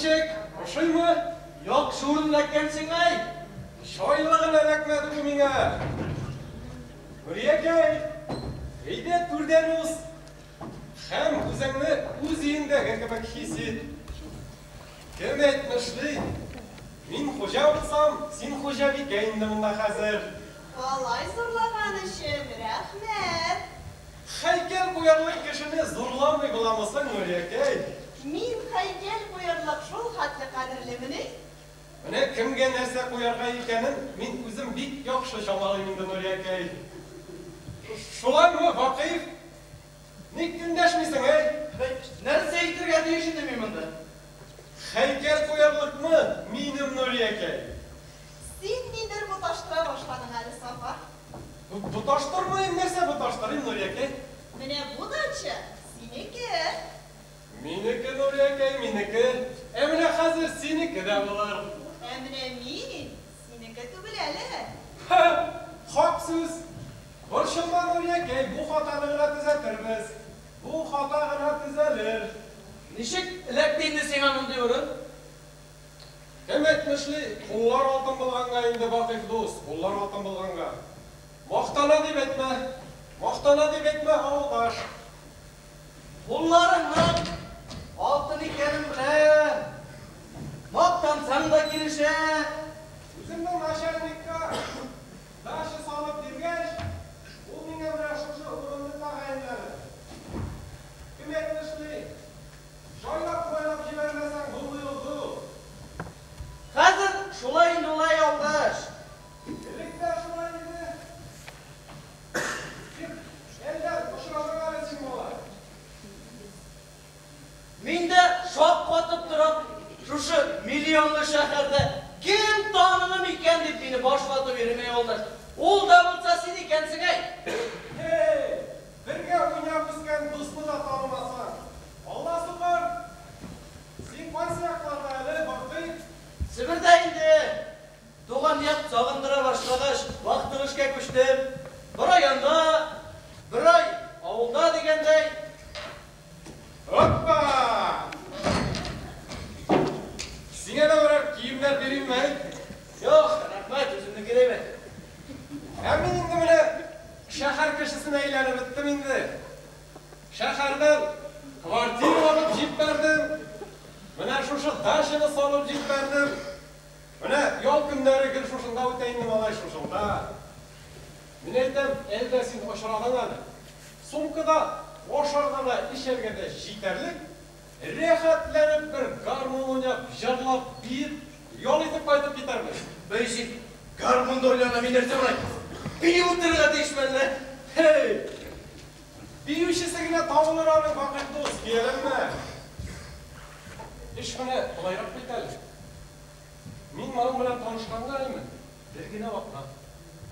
ничек? Ошыймы? Яхшы урын эләккәнсең, әй! Җайлы гына эләкмәде бу миңа. Нуриякәй, әйдә түрдән уз. Һәм үзеңне үз өеңдәге кебек хис ит. Кем әйтмешли, мин хуҗа булсам, син хуҗабикә инде монда хәзер. Алай зурлаган өчен рәхмәт. Һәйкәл куярлык кешене зурламый буламы соң, Нуриякәй? Мин һәйкәл куярлык шул хәтле кадерлемени? Менә кемгә нәрсә куярга икәнен мин үзем бик яхшы чамалыйм инде, Нуриякәй. Шулаймы, Вакыйф? Ник эндәшмисең, әй? Нәрсә әйтергә тиеш инде мин монда? Һәйкәл куярлыкмы минем Нуриякәй? Син нидер буташтыра башладың әле, Сафа. Буташтырмыйм, нәрсә буташтырыйм, Нуриякәй? Менә бу дача синеке. Минеке, Нуриякәй, минеке. Ә менә хәзер синеке дә булыр. Ә менә мин синеке түгел әле. Ха, хак сүз. Борчылма, Нуриякәй, бу хатаны гына төзәтербез. Бу хата гына төзәлер. Ничек эләкте инде сиңа мондый урын? Кем әйтмешли, куллар алтын булганга инде, Вакыйф дус, куллар алтын булганга. Мактана дип әйтмә, мактана дип әйтмә, авылдаш. Кулларыңның алтын икәнен беләм. Мактансаң да килешә. Үземнең начальникка дача салып биргәч, ул миңа менә шушы урынны тәгаенләде. Кем әйтмешли, җайлап-майлап җибәрмәсәң булмый ул, дус. Хәзер шулай инде ул, әй, авылдаш. Элек тә шулай иде. Тик әллә очрадың әле син, малай. Мин дә шаккатып торам, шушы миллионлы шәһәрдә кем таныдым икән дип мине баш ватып йөрим, әй, авылдаш. Ул да булса син икәнсең, әй. Һей, бергә уйнап үскән дусны да танымасаң, Алла сугар. Син кайсы якларда әле, Бакый? Себердә инде. Туган як сагындыра башлагач, вахтовый эшкә күчтем. Бер ай анда, бер ай авылда дигәндәй. Опа! Сиңа да берәр киемнәр биримме, әй? Юк, рәхмәт, үземнеке әйбәт. Ә мин инде менә шәһәр кешесенә әйләнеп беттем инде. Шәһәрдән квартира алып җибәрдем. Менә шушы дачаны салып җибәрдем. Менә ял көннәре гел шушында үтә инде, малай, шушында. Мин әйтәм, әлдә син очрадың әле. Сумкада ашарга да, эчәргә дә җитәрлек. Рәхәтләнеп бер гармун уйнап, җырлап, биеп, ял итеп кайтып китәрбез. Бәй, син гармунда уйнарга мин нәрсә болай биеп утырырга тиешме әллә? Һей! Биючесе генә табылыр аның, Вакыйф дус, кияләнмә. Эш менә болайрак бит әле. Мин моның белән танышканга әлеме, бер генә атна.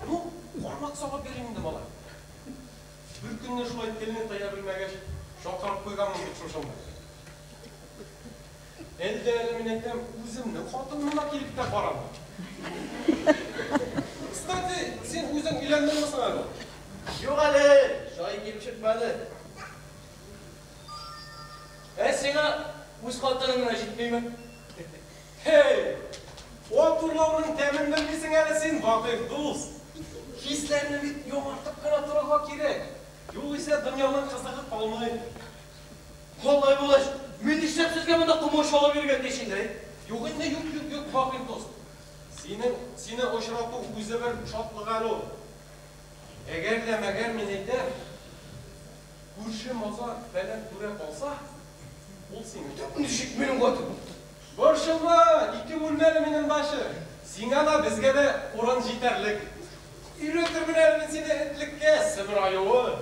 Ну, кармак салып йөрим инде, малай. Бер көнне шулай телне тыя белмәгәч, чакырып куйганмын бит шушында. Әлдә әле мин әйтәм, үземнең хатыныма килеп тә карамый. Кстати, син үзең өйләндеңме соң әле? Юк әле, җай килеп чыкмады. Ә сиңа үз хатының гына җитмиме? Һей! Ат урлауның тәмен белмисең әле син, Вакыйф дус. Хисләрне бит яңартып кына торырга кирәк. Югыйсә дөньяның кызыгы калмый. Алай булгач, мин нишләп сезгә монда комачаулап йөрергә тиеш инде, әй? Юк инде, юк, юк, юк, Вакыйф дус. Синең, сине очрату үзе бер шатлык әле ул. Әгәр дә мәгәр мин әйтәм, күрше мазар фәлән күрә калса, ул сине. Ничек минем хатын? Борчылма, ике бүлмәле минем дача. Сиңа да, безгә дә урын җитәрлек. Өйрәтермен әле мин сине этлеккә, Себер аюы.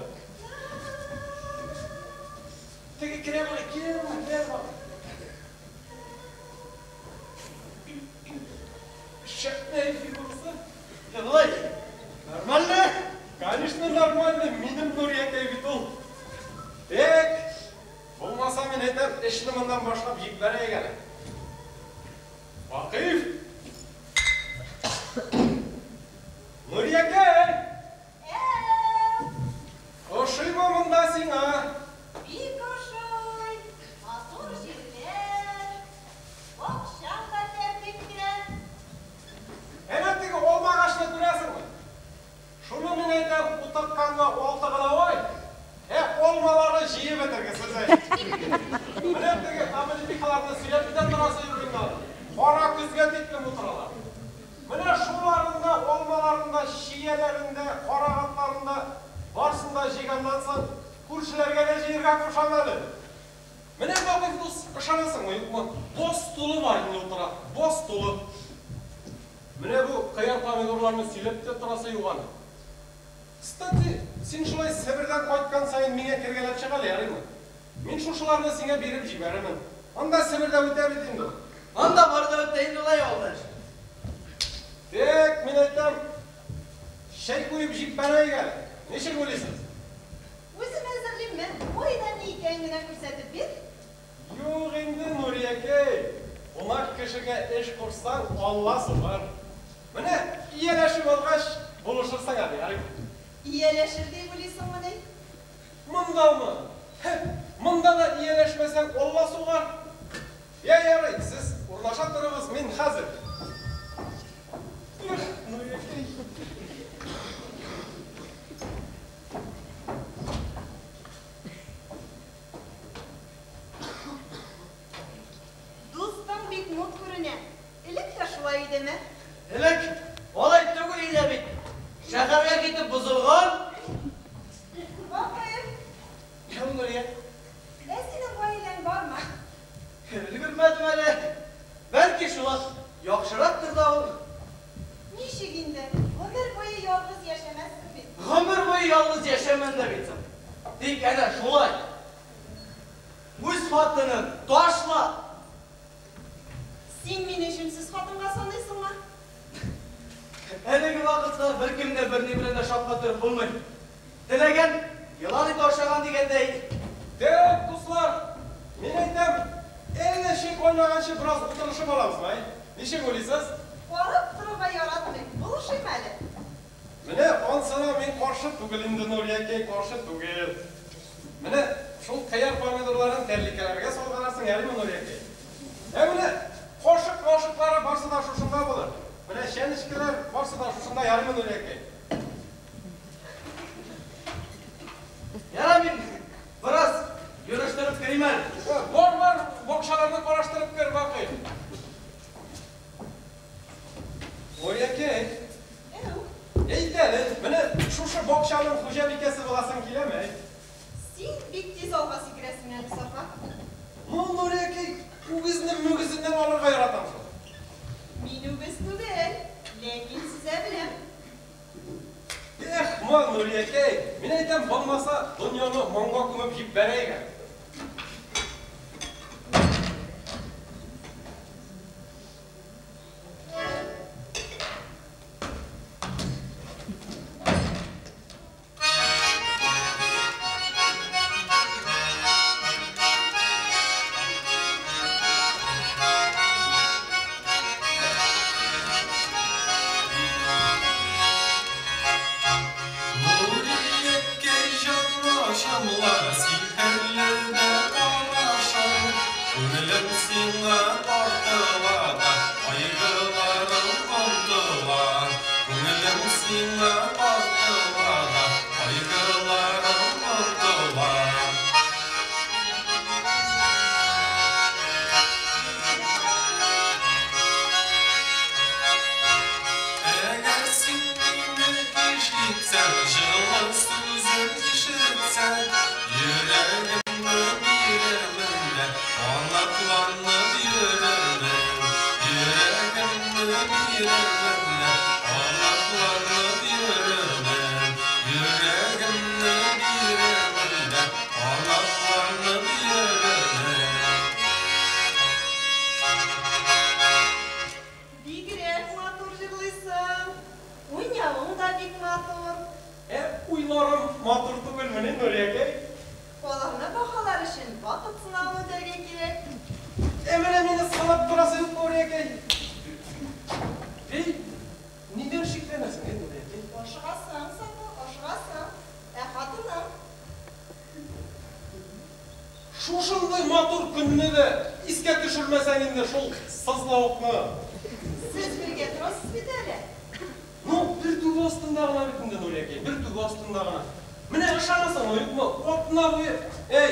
Теге керә бара, килә бара, керә бара. Шәпнәй фигурасы. Болай, нормально? Конечно, нормально, минем Нуриякәй бит ул. Так, булмаса мин әйтәм, эшне моннан башлап җибәрәйек әле. Вакыйф! Нуриякәй! Әу! Ошыймы монда сиңа? Бик ошый. Матур җирләр. кушам әле. Менә Вакыйф дус, ышанасыңмы, юкмы? Баз тулы варенье утыра, баз тулы. Менә бу кыяр помидорларны сөйләп тә торасы юк аны. Кстати, син шулай Себердән кайткан саен миңа кергәләп чык әле, ярыймы? Мин шушыларны сиңа биреп җибәрермен. Анда Себердә үтә бит инде ул. Анда бар да үтә инде ул, әй, авылдаш. Тик, мин әйтәм, чәй куеп җиппәрәек әле. Ничек уйлыйсыз? Үзем әзерлимме? Кайда ни икәнен генә күрсәтеп бир. Юк инде, Нуриякәй, кунак кешегә эш кушсаң, Алла сугар. Менә ияләшеп алгач, булышырсың әле, ярыймы? Ияләшер дип уйлыйсыңмыни? Мондамы? Һе, монда да ияләшмәсәң, Алла сугар. Я, ярый, сез урнаша торыгыз, мин хәзер. Эх, Нуриякәй. Дустың бик мут күренә. Элек тә шулай идеме? Элек алай түгел иде бит. Шәһәргә китеп бозылган. Вакыйф. Кем, Нурия? Ә синең гаиләң бармы? Өлгермәдем әле. Бәлки шулай яхшырактыр да ул. Ничек инде? Гомер буе ялгыз яшәмәссең бит. Гомер буе ялгыз яшәмәм дә бит соң. Тик әнә шулай. Үз хатынын ташлап. Син мине җүнсез хатынга саныйсыңмы? Әлеге вакытта беркем дә берни белән дә шаккатырып булмый. Теләгән елан ите ашаган дигәндәй. Тәү, дуслар, мин әйтәм, әллә чәй кайнаганчы бераз утырышып алабызмы, әй? Ничек уйлыйсыз? Карап торырга яратмыйм, булышыйм әле. Менә ансына мин каршы түгел инде, Нуриякәй, каршы түгел. Менә шул кыяр помидорларын тәлинкәләргә салганарсың, ярыймы, Нуриякәй? Ә менә кашык-машыклары барсы да шушында булыр. Менә чәнечкеләр барсы да шушында, ярыймы, Нуриякәй? Ярар, мин бераз йөрештереп керим әле. Бар, бар, бакчаларны караштырып кер, Вакыйф. Нуриякәй. Әү. Әйт әле, менә шушы бакчаның хуҗабикәсе буласың киләме, әй? Син бик тиз алга сикерәсең әле, Сафа. Ну, Нуриякәй, үгезне мөгезеннән алырга яратам шул. Мин үгез түгел, ләкин сөзә беләм. Эх, ма, Нуриякәй, мин әйтәм, булмаса, дөньяны моңга күмеп җибәрәйек әле. Нуриякәй җанлашамла, сихерле дә карашың, күңелем сиңа тартыла да, кайгыларым онтыла. Күңелем сиңа тартыла да, кайгыларым онтыла. Әгәр син мине кич итсәң, җылы сүзем ишетсәң, йөрәгемне бирермен дә, канатланып йөрермен. Йөрәгемне бирермен дә, канатланып йөрермен. Йөрәгемне бирермен дә, канатланып йөрермен. Бигрәк матур җырлыйсың. Уйнавың да бик матур. Ә уйларым матур түгелмени, Нуриякәй? Аларны баһалар өчен вакыт сынавын үтәргә кирәк. Ә менә мине сынап торасы юк, Нуриякәй. Эй, нидән шикләнәсең, әй, Нуриякәй? Ашыгасың, Сафа, ашыгасың. Ә хатының? Шушындый матур көнне дә искә төшермәсәң инде шул сызлавыкны. Сез бергә торасыз бит әле. Ну, бер түбә астында гына бит инде, Нуриякәй, бер түбә астында гына. Менә ышанасыңмы, юкмы? Атна буе, әй,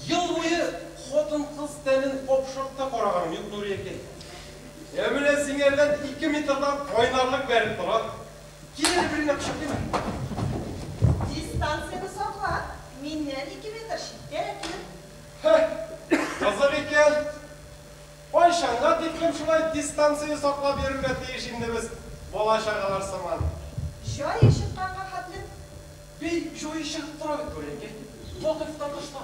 ел буе хатын-кыз тәнен капшап та караганым юк, Нуриякәй. Ә менә сиңәрдән 2 метрдан кайнарлык бәреп тора. Кил әле, береңне кочаклыйм әле. Дистанцияне сакла. Миннән 2 метр читтә. Кәрәкле. Кызык икән. Кайчанга тиклем шулай дистанция саклап йөрергә тиеш инде без, бала-чагалар сыман? Җае чыкканга хәтле. Бик җае чыгып тора бит, Нуриәкәй. Вакыйф та тышта.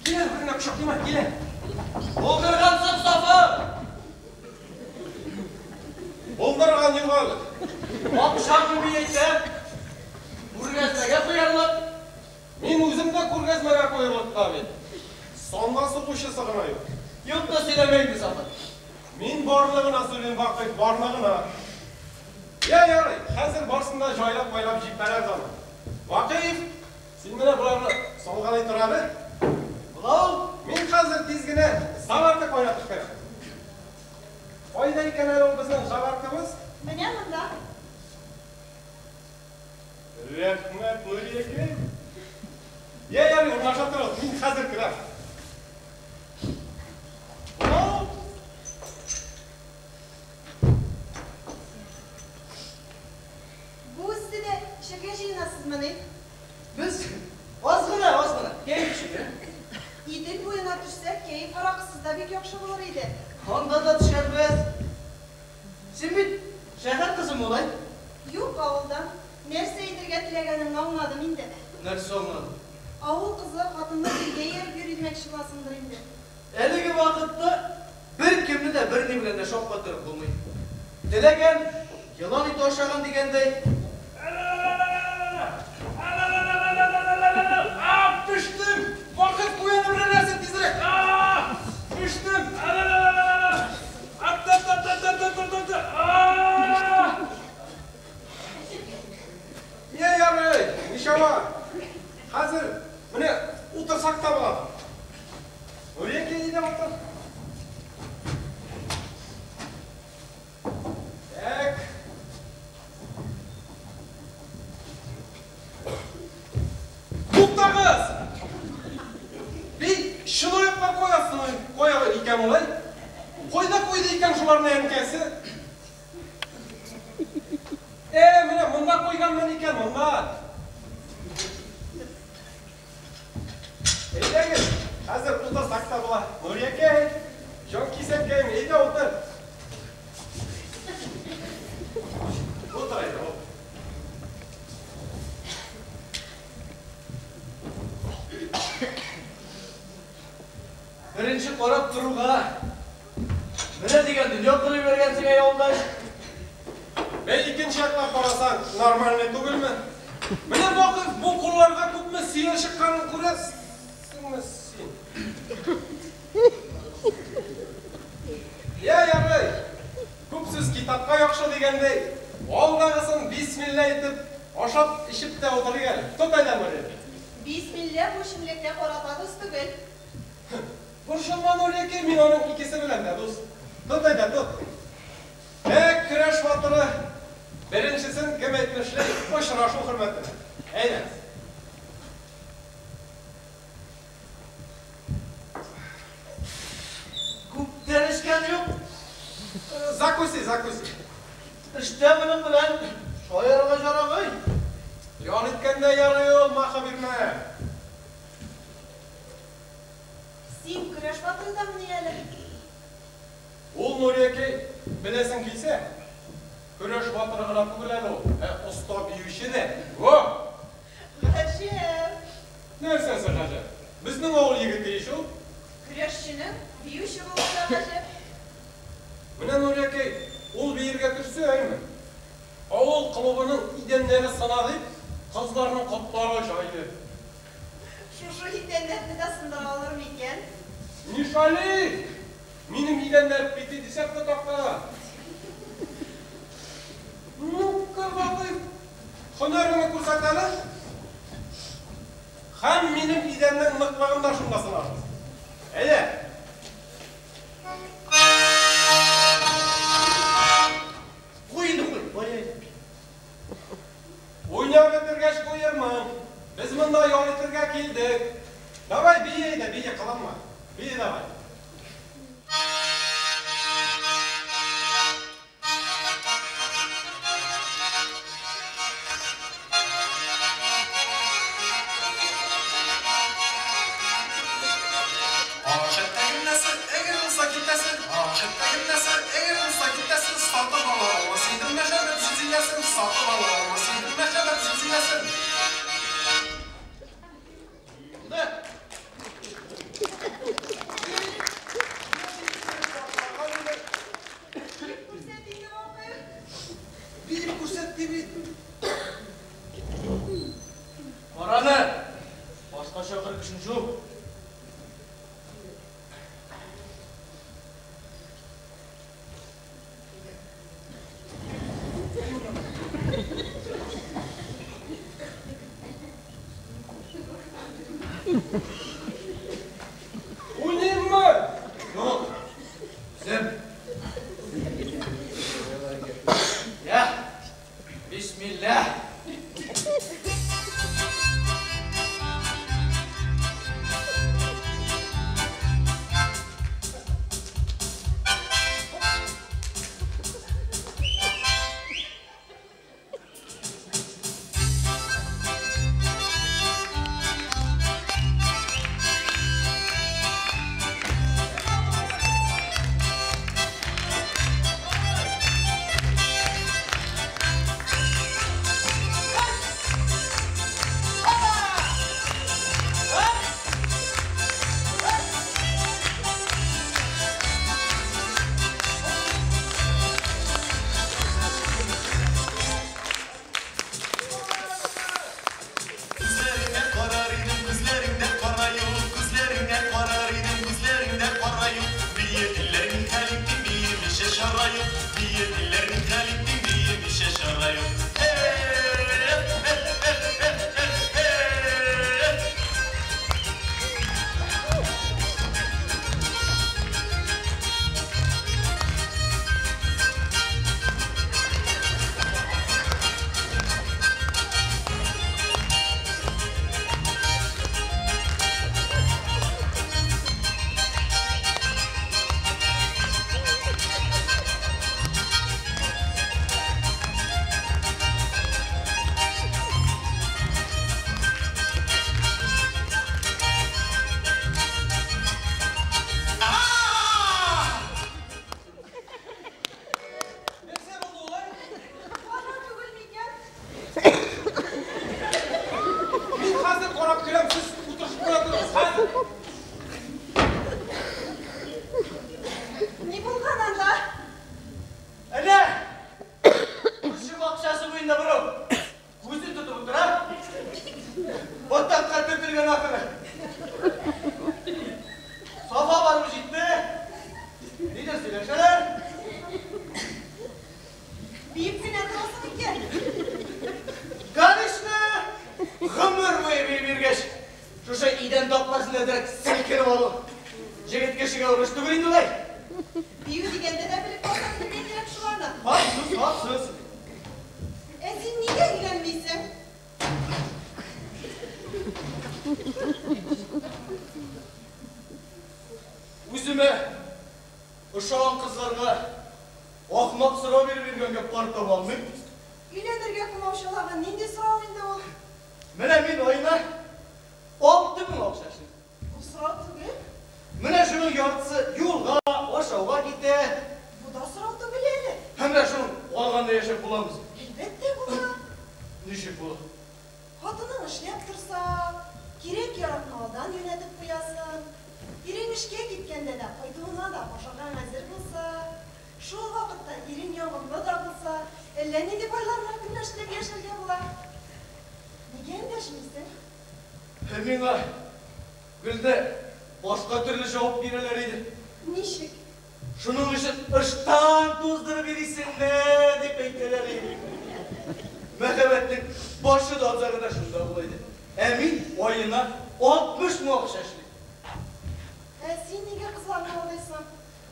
Килә, бер генә кочаклыйм, килә. Булдыргансың, Сафа! Булдырган юк әле. Акчаңны мин әйтәм, күргәзмәгә куярлык. Мин үзем дә күргәзмәгә куярлык та бит. Санга сугучысы гына юк. Юк та сөйләмә инде, Сафа. Мин барны гына сөйлим, Вакыйф, барны гына. Я, ярый, хәзер барсын да җайлап-майлап җибәрәбез аны. Вакыйф, син менә боларны салгалый тор әле. Була ул. Мин хәзер тиз генә заварка кайнатып керәм. Кайда икән әле ул безнең заваркабыз? Менә монда. Рәхмәт, Нуриәкәй. Я, ярый, урнаша торыгыз, мин хәзер керәм. Була ул. Бу өстедә эчәргә җыенасызмыни? Без аз гына, аз гына. Кәеф өчен генә. Идел буена төшсәк, кәеф аракысыз да бик яхшы булыр иде. Анда да төшәрбез. Син бит шәһәр кызы малай. Юк, авылдан. Нәрсә әйтергә теләгәнеңне аңладым инде. Нәрсә аңладың? Авыл кызы хатынны иргә ияреп йөри димәкче буласыңдыр инде. Әлеге вакытта бер кемне дә берни белән дә шаккатырып булмый. Теләгән, елан ите ашаган дигәндәй. Пештем! Вакыт куяны берәр нәрсә тизрәк! Пештем! Я, ярый, ничава. Хәзер менә утырсак та була. Нуриәкәй, әйдә утыр. Так. Туктагыз! Бик чынаякка куясың, куя икән улай. Кайда куйды икән шуларны әнкәсе? Менә монда куйганмын икән, монда. Әйдәгез, хәзер утырсак та була. Нуриәкәй, җан кисәккәем, әйдә утыр. Утыр әйдә, утыр. Беренче карап торуга менә дигән дөнья корып йөргәнсең, әй, авылдаш. Бәй, икенче яклап карасаң, нормальный түгелме? Менә Вакыйф бу кулларга күпме сөял чыкканын күрәсеңме син? Я, ярый. Күп сүз китапка яхшы дигәндәй, алдагысын бисмилла итеп, ашап, эчеп тә утырыйк әле. Тот әйдә, Нурия. Бисмилла бу эчемлеккә карата дус түгел. Борчылма, Нуриәкәй, мин аның икесе белән дә дус. Тот әйдә, тот. Тәк, көрәш батыры. Беренчесен кем әйтмешли, очрашу хөрмәтенә. Әйдә. Күптән эчкән юк. Закуси, закуси. Эштә моның белән шаярырга ярамый. Ял иткәндә ярый ул, маха бирмә. Син көрәш батыры дамыни әле? Ул, Нуриәкәй, беләсең килсә, көрәш батыры гына түгел әле ул, ә оста биюче дә. Во! Гаҗәп! Нәрсәсе гаҗәп? Безнең авыл егете ич ул. Көрәшченең биюче булуы да гаҗәп. Менә, Нуриәкәй, ул биергә төшсә, әйме? Авыл клубының идәннәре сына дип, кызларның котлары оча иде. Шушы идәннәрне дә сындыра алыр микән? Нишали! Минем идәннәр пятидесятка такта. Ну-ка, Вакыйф, һөнәреңне күрсәт әле. Һәм минем идәннең ныклыгын да шунда сынарбыз. Әйдә. Куй инде, куй. Куй әйдә. Уйнап бетергәч куермын. Без монда ял итәргә килдек. Давай, бие әйдә, бие, кыланма. Бие давай. Сатып ала алмас идем мәхәббәт зилзиләсен. Булды. Биеп күрсәт инде, Вакыйф. Биеп күрсәт ди бит. Караны. Башка чакыр кешең юк. Уйныйммы? Юк. Үзем. Я. Бисмилла. Күзләреңә карар идем, күзләреңдә кара юк. Күзләреңә карар идем, күзләреңдә кара юк. Биетеләр ни хәл иттең, биемичә чара юк. Биетеләр ни хәл иттең, биемичә чара юк. Эх, эх, эх, эх, эх, эх. Нәрсә булды улай? Кара түгел микән? Мин хәзер карап киләм, сез утырышып кына торыгыз. Хәзер. Ни булган анда? Әнә! Күрше бакчасы буенда берәү. Күзен тотып утыра. Ботакка төртелгән ахыры. Сафа барып җитте. Нидер сөйләшәләр. Биеп кенә торасың икән. Конечно! Гомер буе биеп йөргәч, шушы идән тактасында дирәк селкенеп алу. Җегет кешегә урыш түгел инде улай. Бию дигәндә дә белеп алсаң белергә кирәк шуларны. Хаксыз, хаксыз. Ә син нигә өйләнмисең? Үземә ошаган кызларга ахмак сорау биреп йөргәнгә пар таба алмыйм. Өйләнергә комаучалаган нинди сорау инде ул? Менә мин аена 6000 акча эшлим. Бу сорау түгел. Менә шуның яртысы юлга, ашауга китә. Бу да сорау түгел әле. Һәм менә шуның калганда яшәп буламыз. Әлбәттә була. Ничек була? Хатының эшләп торса, кирәк-яракны алдан юнәтеп куясың. Ирең эшкә киткәндә дә, кайтуына да ашарга әзер булса, шул вакытта ирең ягымлы да булса, әллә нинди байларга көнләштереп яшәргә була. Нигә эндәшмисең? Ә миңа Гөлдә башка төрле җавап бирәләр иде. Ничек? Шуның өчен ыштан туздырып йөрисеңме дип әйтәләр иде. Мәхәббәтнең башы да азагы да шунда була иде. Ә мин аена 60 мең акча эшлим. Ә син нигә кызларны алдыйсың?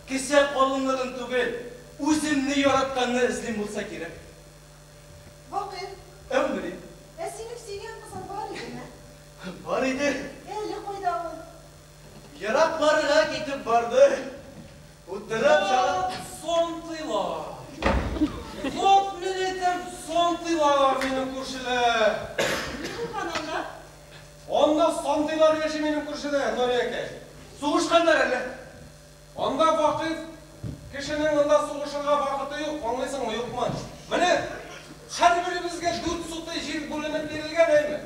Кесә калынлыгын түгел, үземне яратканны эзлим булса кирәк. Вакыйф, Әүмери. ә синең сөйгән кызың бар идеме? Бар иде. Әле кайда ул? Еракларга китеп барды. Утырып чагы. Вот сонтыйлар. Вот мин әйтәм, сонтыйлар минем күршеләр. Ни булган анда? Анда сантыйлар яши минем күршедә, Нурия. Сугышканнар әллә. Анда Вакыйф кешенең анда сугышырга вакыты юк, аңлыйсыңмы, юкмы? Менә Һәрберебезгә 4 сутый җир бүленеп бирелгән, әйме?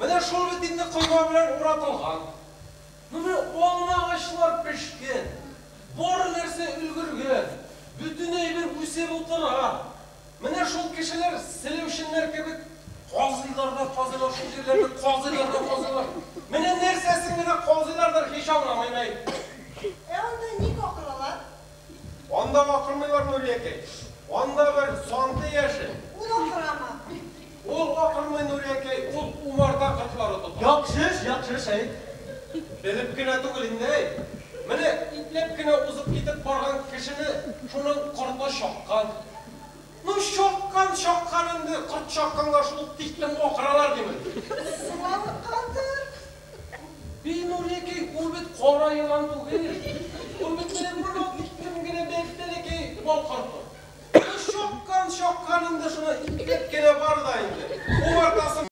Менә шул бит инде койма белән уратылган. Ну менә алма агачлар пешкән, бар нәрсә өлгергән, бөтен әйбер үсеп утыра. Менә шул кешеләр селеүченнәр кебек казыйлар да казыйлар, шул җирләрне казыйлар да казыйлар. Менә нәрсәсен генә казыйлардыр, һич аңламыйм, әй. Ә анда ник акыралар? Анда акырмыйлар, Нуриякәй. Анда бер санты яши. Ул акырамы? Ул акырмый, Нуриякәй, ул умарта кортлары тота. Яхшы эш, яхшы эш, әй. Белеп кенә түгел инде, әй. Менә ипләп кенә узып китеп барган кешене шуның корты чаккан. Ну, чаккан, чаккан инде, корт чакканга шул тиклем акыралар димен. Сыланыккандыр. Би, Нуриякәй, ул бит кара елан түгел. Ул бит менә моның тиклем генә бәләкәй бал корты. Ну, чаккан, чаккан инде, шуны ипләп кенә бар да инде. Умартасын